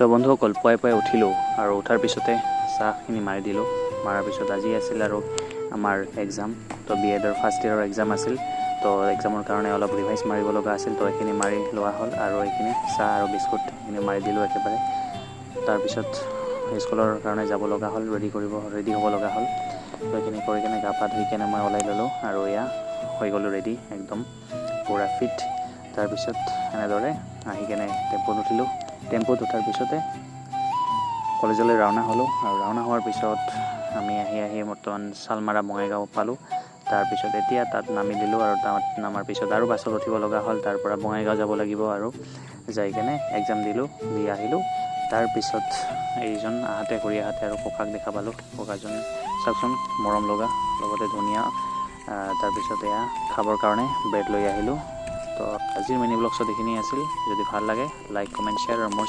তো বন্ধুসকল, পুৱাই পুৱাই উঠিলোঁ আৰু উঠাৰ পিছতে চাহখিনি মাৰি দিলোঁ। মাৰাৰ পিছত আজি আছিল আৰু আমাৰ এক্সাম। তো বি এডৰ ফাৰ্ষ্ট ইয়েৰৰ এক্সাম আছিল। তো এক্সামৰ কাৰণে অলপ ৰিভাইজ মাৰিব লগা আছিল। তো এইখিনি মাৰি লোৱা হ'ল আৰু এইখিনি চাহ আৰু বিস্কুট এইখিনি মাৰি দিলোঁ একেবাৰে। তাৰপিছত স্কুলৰ কাৰণে যাব লগা হ'ল, ৰেডি হ'ব লগা হ'ল। তো এইখিনি কৰি কেনে গা পা ধুই কেনে মই ওলাই ল'লোঁ আৰু এয়া হৈ গ'লোঁ ৰেডি, একদম পূৰা ফিট। তাৰপিছত এনেদৰে আহি কেনে টেম্পুত উঠিলোঁ। টেম্পুত উঠাৰ পিছতে কলেজলৈ ৰাওনা হ'লোঁ আৰু ৰাওনা হোৱাৰ পিছত আমি আহি আহি বৰ্তমান শালমাৰা বঙাইগাঁও পালোঁ। তাৰপিছত এতিয়া তাত নামি দিলোঁ আৰু তাত নামাৰ পিছত আৰু বাছত উঠিব লগা হ'ল। তাৰ পৰা বঙাইগাঁও যাব লাগিব আৰু যাই কেনে এক্সাম দিলোঁ, দি আহিলোঁ। তাৰপিছত এইজন আহাতে ঘূৰি আহাতে আৰু ককাক দেখা পালোঁ। ককাজন চাওকচোন, মৰম লগা, লগতে ধুনীয়া। তাৰপিছত এয়া খাবৰ কাৰণে ব্ৰেড লৈ আহিলোঁ। তো আজিৰ মিনি ব্লগছত এইখিনি আছিল। যদি ভাল লাগে, লাইক, কমেণ্ট, শ্বেয়াৰ আৰু মোৰ